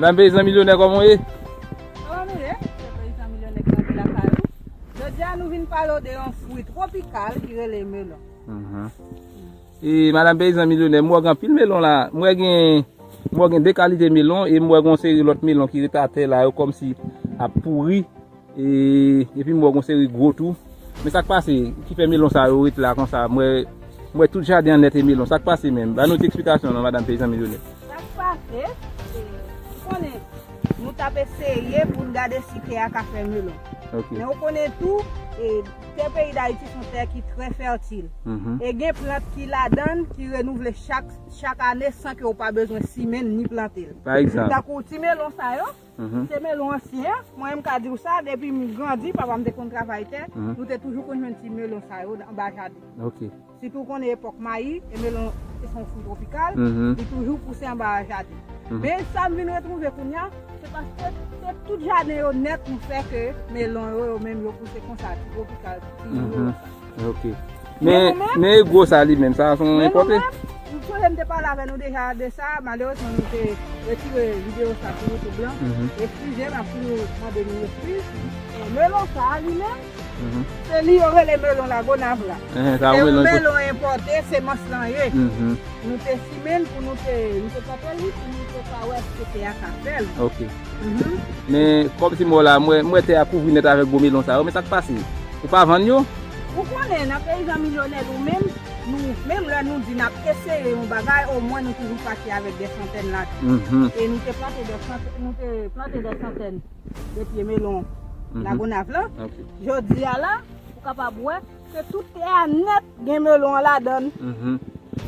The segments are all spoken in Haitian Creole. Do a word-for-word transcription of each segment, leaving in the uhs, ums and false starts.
Madanm Peyizan Milyonè, kòman w ye? Kòman nou ye? Se Peyizan Milyonè ki rantre lakay ou. Jodi a, nou vin pale w de yon fwi twopikal ki rele melon. Mhm. E Madanm Peyizan Milyonè, m wè gen anpil melon la. M wè gen, m wè gen de kalite melon e m wè gen yon seri lòt melon ki ret atè la, yo kòmsi ap pouri. E, epi m wè gon seri gwo tou. Men sa k pase, ki fè melon sa yo ret la konsa? M wè, m wè tout jaden an nèt e melon. Sa k pase menm? Ban nou ti eksplikasyon non, Madanm Peyizan Milyonè. Sa k pase, se, ou konnen, nou t ap eseye pou n gade si tè a ka fè melon. Ok. Men ou konnen tou, e, tè peyi Dayiti se yon tè ki trè fètil. Mhm. E gen plant ki ladan l, ki renouvle chak, chak ane san ke w pa bezwen simen ni plante l. Pa egzanp? Tankou ti melon sa yo, Mhm. Se melon ansyen an. Mwen menm m ka di w sa, depi m grandi, papa m te konn travay tè, mhm, nou te toujou konn jwenn ti melon sa yo anba jaden. Ok. Sitou w konnen epòk mayi, e melon se yon fwi twopikal, mhm, li toujou pouse anba jaden. Mhm. Men sa m vin retwouve kounye a, se paske se tout jaden yo nèt nou fè ke melon yo, yo menm yo pouse konsa, ti twopikal, ti melon sa. Ok. Men, men e gwo sa li menm, sa se yon enpòte? Menm, m sonje m te pale avè nou deja de sa, malerezman nou te retire videyo sa sou YouTube lan. Mhm. Eskize, m ap toujou mande nou eskiz. E melon sa li menm, mhm, se li yo rele melon Lagonav la. Ehe, sa se yon melon enpòte, semans lan ye. Mhm. Nou te simen l pou nou te, nou te plante li pou nou te ka wè si tè a ka fè l. Ok. Mhm. Men kòmsi m wè w la, m wè, m wè tè a kouvri nèt avèk gwo melon sa yo, men sa k pase? Ou pa vann yo? Ou konnen, nan Peyizan Milyonè, nou menm, nou, menm lè nou di n ap eseye yon bagay, omwen nou toujou pati avèk dè santèn ladan. Mhm. E nou te plante dè santèn, nou te plante dè santèn de pye melon, mhm, Lagonav lan. Ok. Jodi a la, ou kapab wè ke tout tè a nèt gen melon an ladan l. Mhm.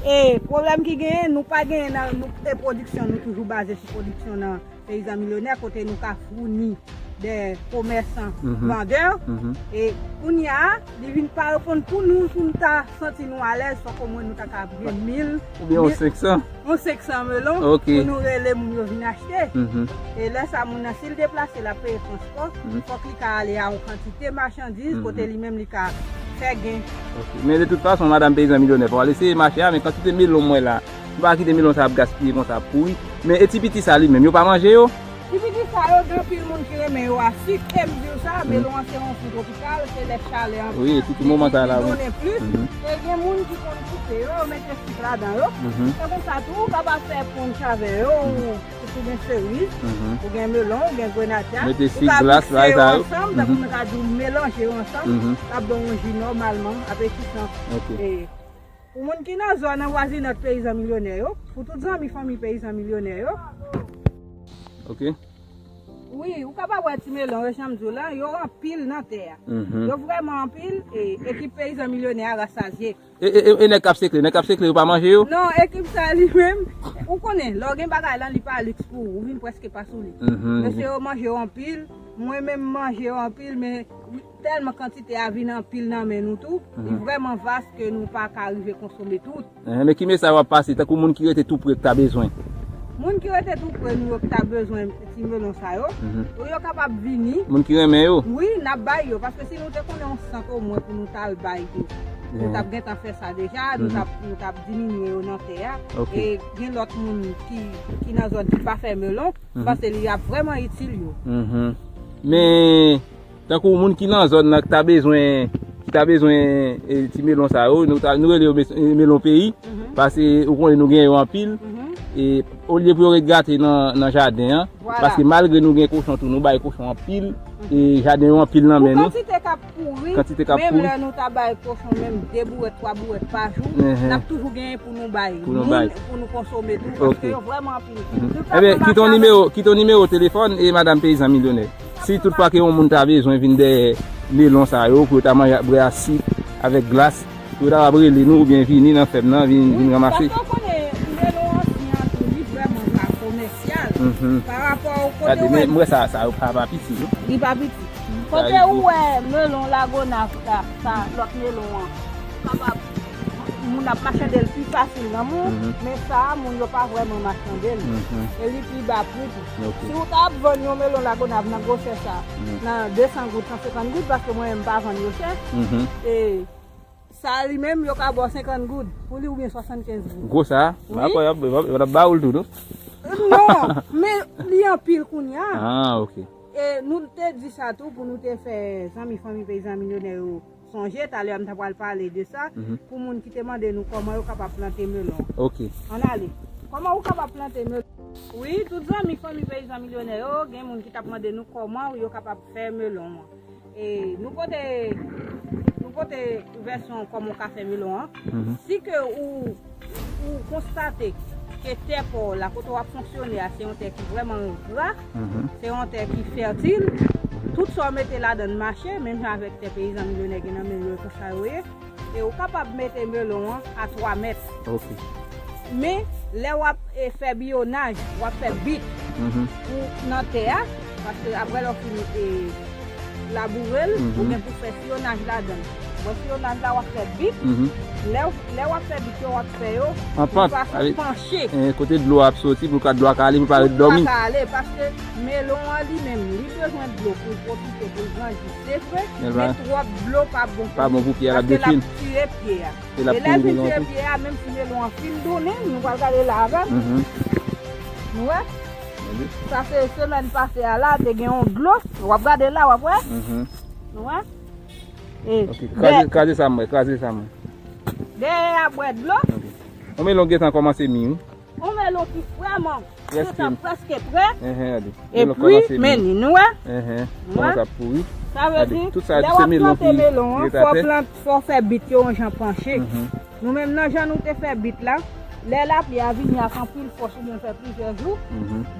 E pwoblèm ki genyen, nou pa genyen nan, nou, e pwodiksyon, nou toujou baze sou pwodiksyon nan Peyizan Milyonè, kote nou ka founi dè komèsan, mhm, vandè. Mhm. E kounye a, li vin pa reponn pou nou, pou nou ta santi nou alèz, fòk omwen nou ta ka gen mil, oubyen yon mil, senk san. Yon senk san melon, ok, pou nou rele moun yo vin achte. Mhm. E lè sa, moun nan, si l deplase, l ap peye transpò, mhm, fòk li ka ale a yon kantite machandiz, mhm, kote li menm li ka fè gen. Ok. Men de tout fason, Madanm Peyizan Milyonè, fò w al eseye mache a, men kantite melon m wè la, m pa kite melon sa ap gaspiye konsa, ap pouri. Men e ti piti sa li menm, yo pa manje yo? Ti piti sa yo, gen anpil moun ki renmen yo a sik, e m di w sa, mhm, melon an se yon fwi twopikal, se lè chalè an, wi, sitou moman sa la, wi, li donnen plis. Mhm. E gen moun ki konn koupe yo, yo mete sik ladan yo. Mhm. Se konsa tou, ou kapab fè ponch avè yo, mhm, ou, ou gen seriz, mhm, ou gen melon, ou gen grenadya. Mete sik, glas, bay sa yo. Ou ka mikse yo ansanm, tankou, mhm, mwen ka di w, melanje yo ansanm, mhm, l ap ba w yon ji nòmalman, apetisan. Ok. E pou moun ki nan zòn, nan vwazinaj Peyizan Milyonè yo, pou tout zanmi fanmi Peyizan Milyonè yo. Ok. Wi, ou kapab wè ti melon yo, jan m di w la, yo anpil nan tè a. Mhm. Yo vrèman anpil, e ekip Peyizan Milyonè a rasazye. E, e, e, e nèg k ap sekle, nèg k ap sekle yo pa manje yo? Non, ekip sa li menm, ou konnen, lè w gen bagay lan, li pa liks pou ou, ou vin prèske pa sou li. Mhm. Mesye yo manje yo anpil, mwen menm m manje yo anpil, men tèlman kantite a vin anpil nan men nou tou, li, mhm, vrèman vas ke nou pa ka rive konsome tout. Eh, men ki mesaj w ap pase, tankou moun ki rete tou pre k ta bezwen? Moun ki rete tou pre nou yo k ta bezwen ti melon sa yo, mhm, yo kapab vini. Moun ki renmen yo? Wi, n ap bay yo, paske si nou te konnen yon sant omwen pou nou t al bay yo, nou, yeah, t ap gentan fè sa deja, nou, mhm, t ap, nou t ap diminye yo nan tè a. Ok. E gen lòt moun ki, ki nan zòn ki pa fè melon, mhm, m panse li ap vrèman itil yo. Mhm. Men, tankou moun ki nan zòn nan, ki ta bezwen, ki ta bezwen, e, ti melon sa yo, nou ta, nou rele yo mes-, e, melon peyi, mhm, paske ou konnen nou gen yo anpil, mhm, e olye pou yo ret gate nan, nan jaden an, vwala, paske malgre nou gen kochon tou, nou bay kochon anpil, mhm, e jaden yo anpil nan men nou. Pou kantite k ap pouri, kantite k ap pouri, menm lè nou ta bay kochon menm de bourèt, twa bourèt pa jou, mhm, n ap toujou genyen pou nou bay, pou nou bay, moun, pou nou konsome tou, paske, ok, yo vrèman anpil. Mhm. Ebyen, kite yon nimewo, kite yon nimewo telefòn e Madanm Peyizan Milyonè. Si tout fwa ke yon moun ta bezwen vin dèyè melon sa yo, pou yo ta manje ak bwè a sik, avèk glas, pou yo ta kapab rele nou oubyen vini nan fèm nan, vin, vin ranmase. Wi, paske w konnen, melon an, li an tou, li vrèman pa komèsyal. Mhm. Pa rapò kote w wè. Gade, men, m wè sa, sa yo pa, pa piti, non? Li pa piti. Mhm. Kote ou wè melon Lagonav la, sa, lòt melon an, kapab moun ap machande l pi fasil nan moun, mhm, men sa a, moun yo pa vrèman machande l. Mhm. E li pi ba pri tou. Ok. Si w ta ap vann yon melon Lagonav nan gwosè sa, mhm, nan de san goud, san senkant goud, paske mwen menm m pa vann yo chè, mhm, e sa li menm, yo ka ba w senkant goud pou li oubyen swasannkenz goud. Gwo sa a? Wi. Apre, y ap, y ap, y ap ba ou l tou, non? Non, men li anpil kounye a. Ah, ok. E nou te di sa tou pou nou te fè zanmi fanmi peyizan milyonè yo sonje. Talè a m ta pral pale de sa, pou moun ki te mande nou kòman yo kapab plante melon. Ok. Ann ale. Kòman ou kapab plante melon? Wi, tout zanmi fanmi peyizan milyonè yo, gen moun ki t ap mande nou kòman yo kapab fè melon an. E nou pote nou pote vèsyon kòman w ka fè melon an. Si ke ou ou konstate ke tè pa w la kote w ap fonksyone a se yon tè ki vrèman gra, se yon tè ki fètil, tout sa w mete ladan l mache, menm jan avèk tè peyizan milyonè gen nan men yo, e konsa yo ye. E ou kapab mete melon an a twa mèt. Ok. Men lè w ap e, fè biyonaj, w ap fè bit pou nan tè a, paske apre lè w fin e, laboure l, ou gen pou fè siyonaj ladan l. Bon, siyonaj la w ap fè bit. Lè w lè w ap fè bit yo, w ap fè yo An pant, fason panche. Eh, kote dlo ap soti, pou ka dlo a ka ale, pou pa ret dòmi. Ka ale, paske melon an li menm, li bezwen dlo pou l pwofite, pou l grandi. Se vre, men twòp dlo pa bon pou Pa bon pou pye a, l ap detwi l. Paske l ap tiye pye a. E lè l fin tiye pye a, menm si melon an fin done, nou pral gade la avè m. Nou wè? Sa se semèn pase a la, te gen yon dlo. W ap gade la, w ap wè? Nou wè? E Ok, kraze, kraze sa m wè, kraze sa m wè. Dèyè a bwè dlo. Yon melon gentan kòmanse mi, wi. Yon melon ki vrèman gentan prèske prè. Epi, men li, nou wè? Kòmanse ap pouri. Sa vle di, lè w ap plante melon an, fò w plant, fò w fè bit yo yon jan panche. Nou menm nan jan nou te fè bit la, lè lapli a vini ak anpil fòs oubyen fè plizyè jou,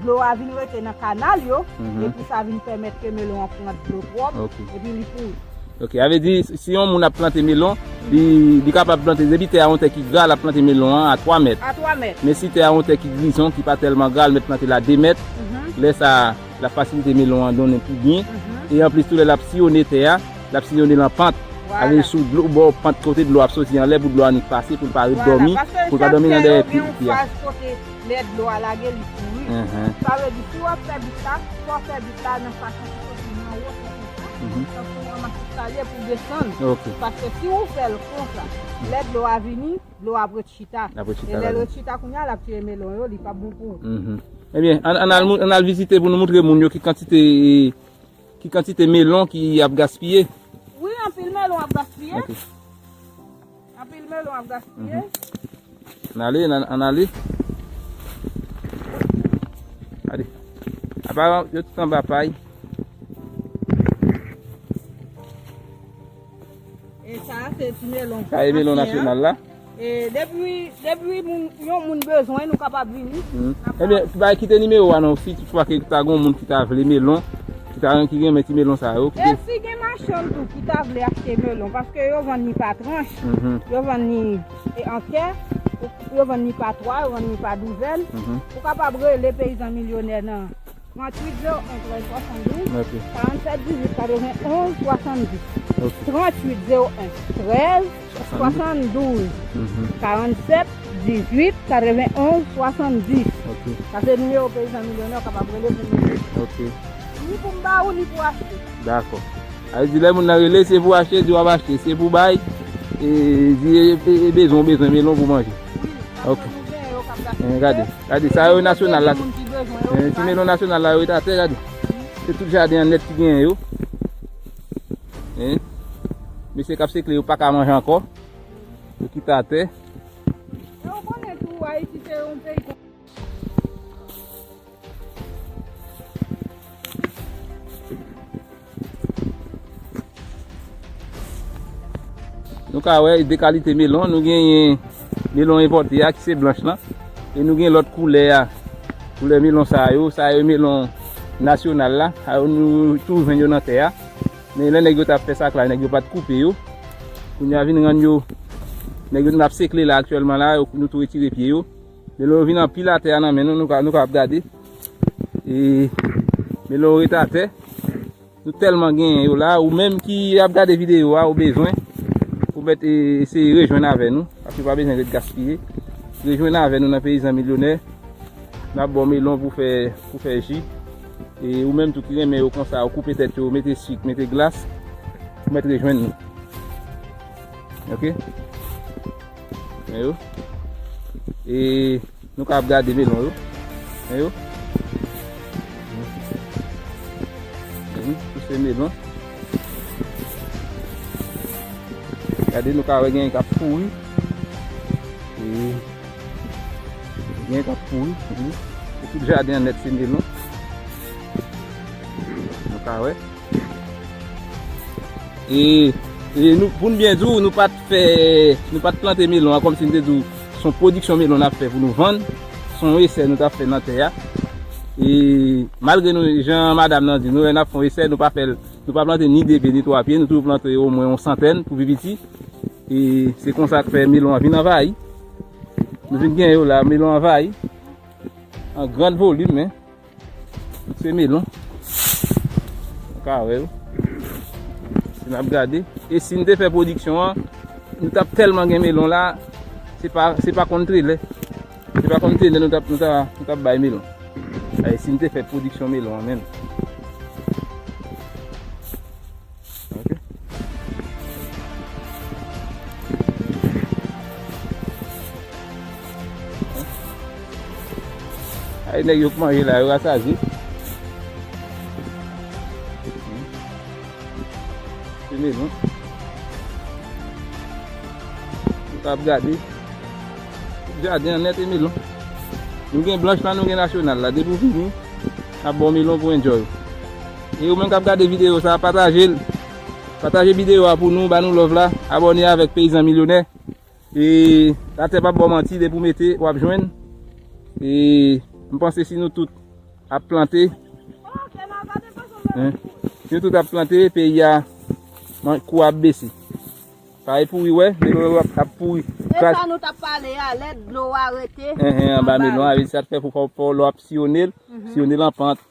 dlo a vin rete nan kanal yo, epi sa vin pèmèt ke melon an pran dlo twòp, epi li pouri. Ok, sa vle di, si yon moun ap plante melon, li, li kapab plante, depi tè a yon tè ki gra, l ap plante melon an a twa mèt. A twa mèt. Men si tè a yon tè ki grizon, ki pa tèlman gra, l mèt plante l a de mèt, lè sa a, l ap fasilite melon an donnen pi byen. E anplis tou, lè l ap siyone tè a, l ap siyone l an pant. Sa vle di sou dlo, bò pant kote dlo ap soti anlè pou dlo annik pase, pou l pa ret dòmi, pou l pa dòmi nan dèyè pye a. Lè dlo a lage, li pouri. Sa vle di, si w ap fè bit la, fò w fè bit la nan fason ki soti nan wo, tankou yon mas eskalye pou desann. Paske si w fè l konsa, lè dlo a vini, dlo a ap ret chita. E lè l ret chita kounye a, l ap tiye melon yo, li p ap bon pou ou. Ebyen, ann, ann al, ann al vizite pou nou moutre moun yo ki kantite, ki kantite melon ki ap gaspiye. Wi, anpil melon ap gaspiye. Anpil melon ap gaspiye. Ann ale, ann, ann ale. Gade. Apa yo tout anba pay. E sa a se ti melon. Sa e melon nasyonal la. E depi, depi moun, yon moun bezwen, nou kapab vini. Ebyen, bay kite nimewo a non, si toutfwa ke ta gon moun ki ta vle melon, ki ta, ki renmen ti melon sa yo. E si gen machann tou ki ta vle achte melon, paske yo vann li pa tranch, yo vann li e an kè, yo vann li pa twa, yo vann li pa douzèn. Ou kapab rele peyizan milyonè nan tranntuit zewo en trèz swasanndouz, karannsèt dizuit katrevenonz swasanndis. Tranntuit zewo en trèz swasanndouz, karannsèt dizuit katrevenonz swasanndis. Sa se nimewo peyizan milyonè, w kapab rele pou nou. Ni pou m ba ou, ni pou achte. Dakò. Sa vle di lè moun nan rele, se pou achte, di w ap achte, se pou bay, e di e, e, e bezwen, ou bezwen melon pou manje. Ok. Gade, gade, sa yo nasyonal la. Ti melon nasyonal la yo ret atè, gade. Se tout jaden an nèt ki genyen yo. Mesye k ap sekle yo pa ka manje ankò. Yo kite atè. E ou konnen tou, Ayiti se yon peyi. Nou ka wè de kalite melon. Nou genyen melon enpòte a ki se blanch lan. E nou gen lòt koulè a. Koulè melon sa yo, sa yo melon nasyonal la. Sa yo nou tou jwenn yo nan tè a. Men lè nèg yo t ap fè sak la, nèg yo pa t koupe yo. Kounye a vin rann yo, nèg yo n ap sekle la aktyèlman la, nou tou retire pye yo. Melon yo vin anpil atè a nan men nou, nou ka, nou ka ap gade. E melon yo ret atè. Nou tèlman genyen yo la, ou menm ki ap gade videyo a, ou bezwen, ou mèt e, eseye rejwenn avè nou, paske pa bezwen ret gaspiye. Rejwenn avè nou nan Peyizan Milyonè. N ap ba w melon pou fè, pou fè ji. E ou menm tou ki renmen yo konsa, ou koupe tèt yo, mete sik, mete glas, ou mèt rejwenn nou. Ok? Men yo. E nou ka ap gade melon yo. Men yo. Wi, pouse melon. Gade, nou ka wè genyen k ap pouri. E genyen k ap pouri, wi. E tout jaden an nèt se melon. Nou ka wè. E, e nou, pou n byen di w, nou pa t fè, nou pa t plante melon an kòmsi n te di w se yon pwodiksyon melon n ap fè pou nou vann. Se yon esè nou t ap fè nan tè a. E malgre nou, jan madanm nan di, nou wè n ap fè yon esè, nou pa fè l, nou pa plante ni de pye ni twa pye, nou toujou plante omwen yon santèn pou pi piti. E se konsa k fè melon an vin anvayi. Nou vin gen yo la, melon anvayi. An grand volim, men. Tout se melon. Ou ka wè yo. Si n ap gade. E si n te fè pwodiksyon an, nou t ap tèlman gen melon la, se pa, se pa konn trelè. Se pa konn trelè nou t ap, nou t ap, nou t ap bay melon. Ay, si n te fè pwodiksyon melon an menm. Ok. Ay, nèg yo k manje la, yo rasazi. Se melon. Nou ka ap gade. Jaden an nèt e melon. Nou gen blanch la, nou gen nasyonal la. Depi w vini, n ap ba w melon pou enjoy. E ou menm k ap gade videyo sa, pataje l. Pataje videyo a pou nou, ba nou love la. Abòne avèk Peyizan Milyonè. E latè p ap ba w manti, depi w mete, w ap jwenn. E m panse si nou tout ap plante, hein, si nou tout ap plante, peyi a, man, kou ap bese. Parèy pouri, wè, melon yo ap, ap pouri. E kraz. Sa nou t ap pale a, lè dlo a rete. Hein, hein, anba melon a, sa t fè pou fò, fò lò ap siyone l, siyone l an pant.